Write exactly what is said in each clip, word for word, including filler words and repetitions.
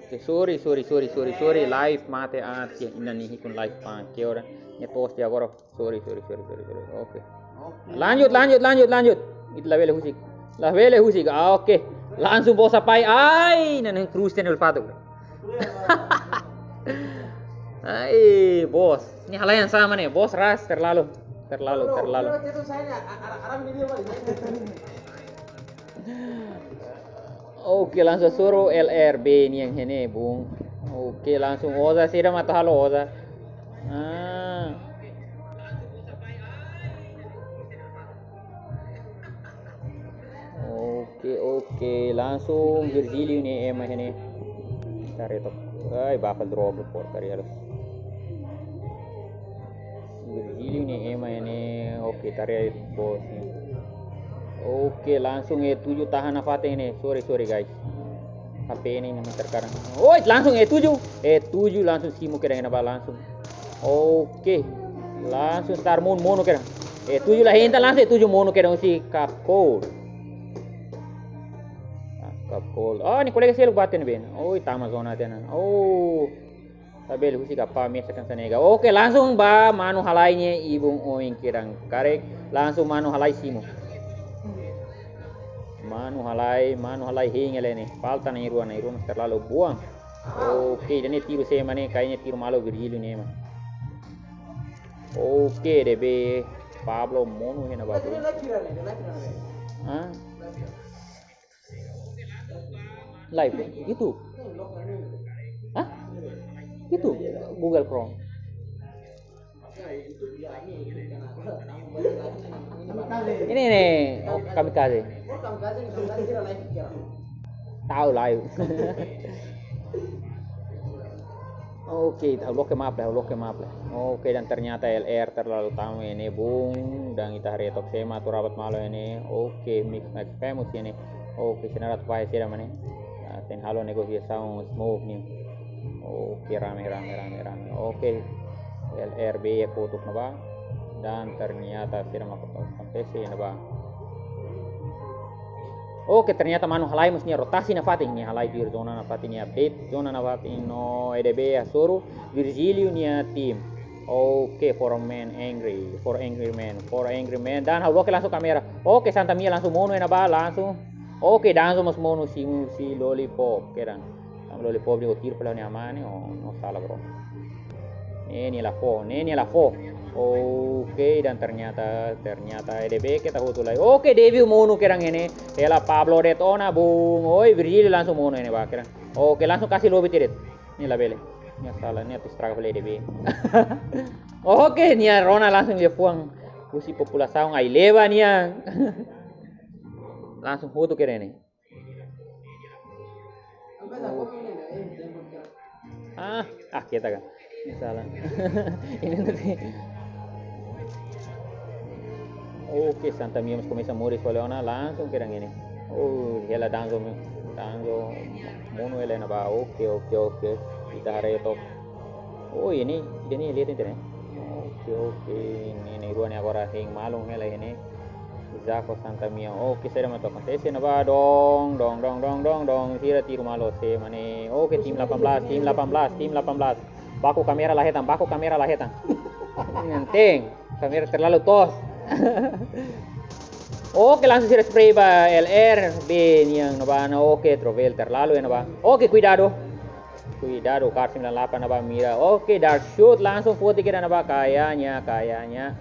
Oke, sorry, sorry, sorry, sorry, sorry. Live mate aat ya. Ina ni hikun live pan. Ke ora? Nia to'os tiha agora. Sorry, sorry, sorry, sorry, sorry. Oke. Lanjut, lanjut, lanjut, lanjut. Ita labele husik. Labele husik. Ah, oke. Langsung bola sai. Ai, nana krus tenel patu. Ai, bos. Nia halai yang sama nih, bos, ras terlalu. Terlalu, terlalu. Oke, langsung suru L R B nian iha ne'e, bung. Oke, langsung Oza, sira mak atu halo Oza. Ah. Oke, oke, langsung Virgílio nia ema iha ne'e. Cari tok. Ai, bakal drop porkaria los. Virgílio nia ema iha ne'e. Oke, tarik bos ne'e. Oke, langsung E tujuh tahan nafatin ne'e. Sorry, sorry guys. H P ne'e memang terkadang. Oi, langsung E tujuh. E tujuh langsung simu kedan iha ne'ebá langsung. Oke. Langsung star monu, monu kedan. E tujuh la henta, langsung E tujuh monu kedan husi Capcold. Ah, Capcold. Oh, nia kolega seluk bate ne'ebé. Oi, tama zona tiha ona. Oh. Labele husik, kapás mesak hanesan ne'e ka. Oke, langsung ba manu halai nia ibun oin kedan karik. Langsung manu halai simu. Manu halai, manu halai hein hela ne'e. Falta na'in-rua, na'in-rua mós terlalu buang. Oke, ida-ne'e tiru sé mak ne'e, kayaknya tiru malu Virgílio nia ema. Oke, E D B Pablo monu iha ne'ebá. Hah? Live, YouTube. Hah? YouTube, Google Chrome. Ini nih, oh, Kamikaze. Tahu live. Oke, ha'u loke maaf lah, ha'u loke maaf lah. Oke, dan ternyata L R terlalu tama iha ne'e, bung, dan ita haree tok sé mak atu rabat malu iha ne'e. Oke, Mix Max Famous iha ne'e. Oke, sira atu fahe sira mak ne'e. Ah, tenke halo negosiasaun smoke ne'e. Oke, rame, rame, rame, rame. Oke. L R B kotuk ne'ebá. Dan ternyata sira mak akontese ne'ebá. Oke, ternyata manu halai mós nia rotasi nafatin, nia halai tuir zona nafatin, nia update zona nafatin no E D B hasoru Virgílio nia tim. Oke, four man angry, four angry man, four angry man. Dan ha'u loke langsung kamera. Oke, Santa Mia langsung monu iha ne'ebá, langsung. Oke, Danzo mós monu si, si Lollipop, kedan. Sama Lollipop nia tiru pela nia mane, oh, no salah, bro. Ne'e nia la fó, ne'e nia la fó. Oke, dan ternyata, ternyata E D B ke ita hotu lai. Oke, David monu kedan iha ne'e. Hela Pablo detona, bung. Oi, Virgílio langsung monu iha ne'ebá kedan. Oke, langsung kasi lobi tiha de'it. Nia labele. Nia salah, nia atu estraga fali E D B. Oke, nia rona langsung liafuan husi populasaun ai leba nia. Langsung hotu kedan ne'e. Ah, ah, kita kan. Salah. Ini nanti. Oke, Santa Mia mós komesa moris fali ona, langsung kedan ne'e. Oh, hela Danzo, Danzo monu hela iha ne'ebá. Oke, oke, oke. Ita haree tok. Oh, ini, ini lihat ini, ne'e. Oke, oke. Ini, ini rua ne'e agora hein malu hela iha ne'e. Zaco, Santa Mia. Oke, sira mak atu akontese iha ne'ebá. Dong, dong, dong. Sira tiru malu sé mak ne'e. Oke, tim delapan belas, tim delapan belas, tim delapan belas. Baku kamera la hetan, baku kamera la hetan. Nenteng, kamera terlalu toos. Oke, langsung sira spray ba L R B nian iha ne'ebá ona. Oke, Trovel terlalu iha ne'ebá. Oke, kuidadu. Kuidadu, kar sembilan delapan iha ne'ebá mira. Oke, Dark Shoot langsung foti kedan iha ne'ebá, kayaknya, kayaknya.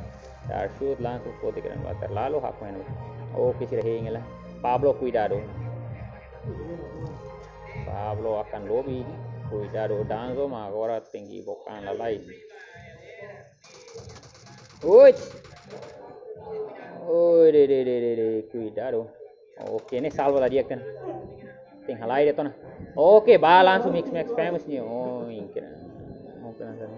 Dark Shoot langsung foti kedan iha ne'ebá, terlalu hakmain. Oke, sira hein hela. Pablo, kuidadu. Pablo akan lobi. Kuidadu, Danzo mak agora tenke bokan lalais. Ui. Ui, de, de, de, de, de. Kuidadu. Oke, ne'e salva la di'ak, kan. Tenke halai de'it ona. Oke, ba langsung Mix Max Famous ne'e. Oh, ingkena. Oke, langsung.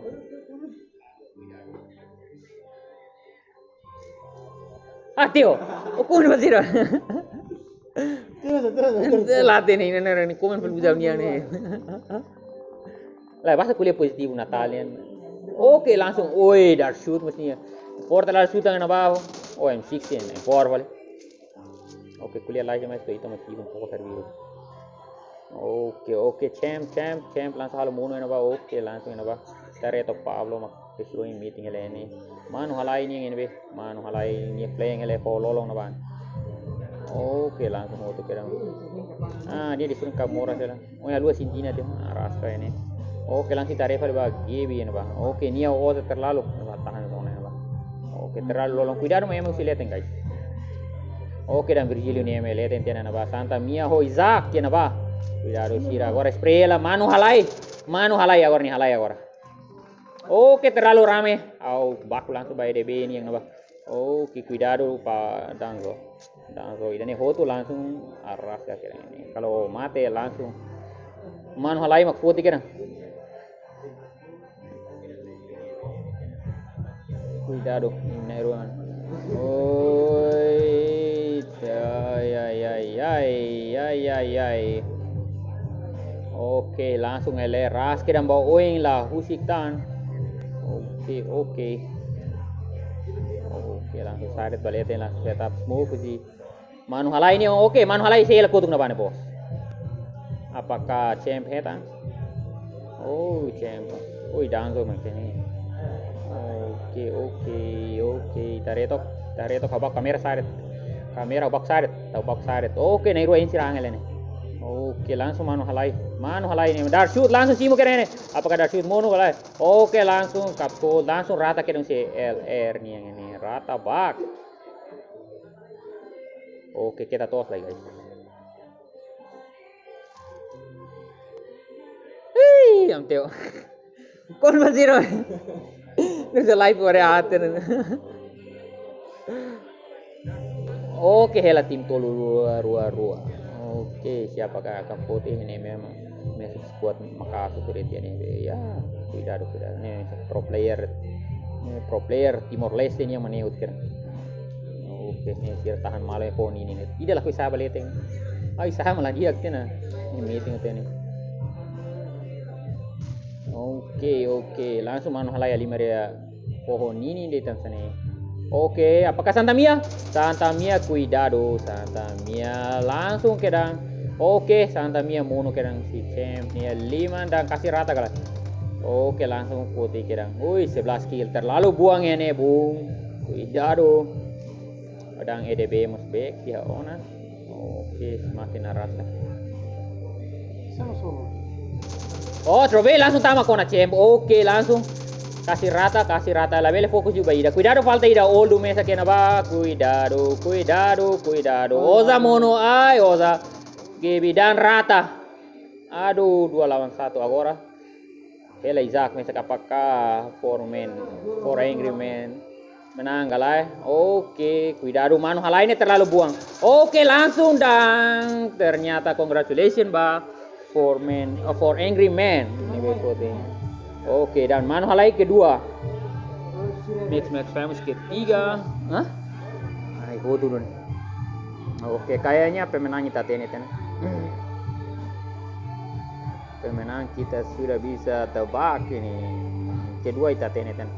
Ah, tio. Ukun ba sira. Terus, terus, terus. Ente la hatene ne'e, ne'e, ne'e, komen fali buzau nian ne'e. Lah, basta ko'alia pozitivu Natal nian. Oke, langsung, oi, Dark Shoot mós nia. Porta Dark Shoot tangan bawah. Oh, M sixteen, M four fali. Oke, ko'alia lagi mais tu itu mesti pun pokok terbiru. Oke, oke, champ, champ, champ, langsung halo mono iha ne'ebá, oke, langsung iha ne'ebá. Ita haree to'ok Pablo mak ke suruh meeting hela ne'e. Manu halai nian ne'ebé, manu halai nia playing hela ho lolong ne'ebá. Oke, langsung hotu kedan. Ah, nia disuruh ka mora sela. Oh ya, luas intina dia, araska iha ne'e. Oke, langsung ita haree fali ba Gabi iha ne'ebá. Oke, nia oza terlalu. Ne'ebá tahan zona ne'ebá. Oke, terlalu lolong. Kuidadu mak ema husi leten, guys. Oke, dan Virgílio ne'e ema leten tiha ona ne'ebá. Santa Mia ho Isaac tiha ona ne'ebá. Kuidadu sira. Agora espreita, manu halai. Manu halai agora ne'e, halai agora. Oke, terlalu rame. Au, baku langsung ba E D B nian ne'ebá. Oke, kuidadu ba Danzo. Danzo, ida-ne'e hotu langsung araska kedan ne'e. Kalau mate langsung. Manu halai mak foti kedan. Kuidadu, ne'e ruan. Oi, ai, ai, ai, ai, ai, ai, ai. Oke, langsung ele ras kedan ba oin la husik tan. Oke, oke. Oke, langsung sadet ba leten, langsung setup smoke sih. Manu halai ne'e, oke, manu halai sei la kotuk ne'ebá ne'e, bos. Apakah champ hetan? Oh, champ. Ui, Danzo mak ne'e. Oke, oke, oke. Ita haree to'ok, ita haree to'ok, ha'u bá kamera sadet. Kamera ha'u bá sadet, ha'u bá sadet. Oke, na'in-rua hein sira hela ne'e. Oke, langsung manu halai. Manu halai ne'e. Dart shoot langsung simu kedan ne'e. Apakah dart shoot mono halai? Oke, langsung kapko, langsung rata kedan husi L R nian ne'e. Rata barak. Oke, kita tos lagi, guys. Hei, am teu. Kon masiro. Bisa live ore aten. Oke, hela tim tolu rua, rua, rua. Oke, siapa ka akan vote ini memang. Ne'e squad makasu tu dia ne'e. Ya, kuidadu, kuidadu. Ne'e pro player. Ne'e pro player Timor Leste ne'e yang mana ikut kan. Oke, ne'e sira tahan malu iha pohon ninin ne'e. Ida lakohi sa'e ba leten. Ai, sa'e malah dia kena. Ne'e meeting tiha ona ne'e. Oke, oke. Langsung manu halai halimar iha pohon ninin de'it hanesan ne'e. Oke, apakah Santa Mia? Santa Mia, kuidadu, Santa Mia langsung kedan. Oke, Santa Mia mono kedan husi champ nia liman dan kasih rata kalas. Oke, langsung foti kedan. Ui, sebelas kill, terlalu buang iha ne'e, bung. Kuidadu. Kadang E D B mós back iha ona. Oke, semakin arrasa. Sama-sama. Oh, Trobe langsung tama kona champ. Oke, langsung kasih rata, kasih rata. Labele fokus juga ida. Kuidadu, falta ida. Oldu mesak iha ne'ebá. Kuidadu, kuidadu, kuidadu. Oza mono, ai, Oza. Gabi dan rata. Aduh, dua lawan satu agora. Hela Isaac mesak, apakah Four Men, Four Angry Men menang ka lae? Oke, kuidadu, manu halai ne'e terlalu buang. Oke, langsung dan ternyata congratulations ba Four Men, oh, Four Angry Men. Ne'ebé voting. Oke, dan manu halai kedua. Mix Max Famous ketiga. Hah? Ai, hotu dun. Oke, kayaknya pemenang ita hatene tiha ona. Pemenang kita sudah bisa tebak ini. Kedua ita hatene tiha ona.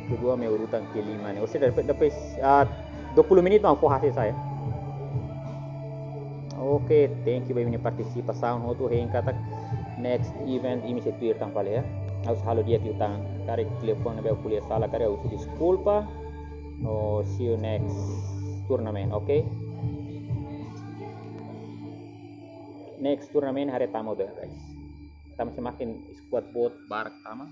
Kedua mak urutan kelima ne'e. Orsida dapat, dapat, ah, dua puluh menit mau fó hasil saya. Oke, thank you ba imi-nia partisipasaun hotu, hein katak next event imi sei tuir tan fali ya. Ha'u sei halo di'ak liután. Karik telefone ne'ebé ko'alia sala, karik ha'u husu deskulpa. Oh, see you next tournament, oke? Next tournament haree tama udah, guys. Tama semakin squad boot barak tama.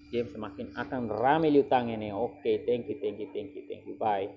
Game semakin akan rame liután ini. Oke, thank you, thank you, thank you, thank you. Bye.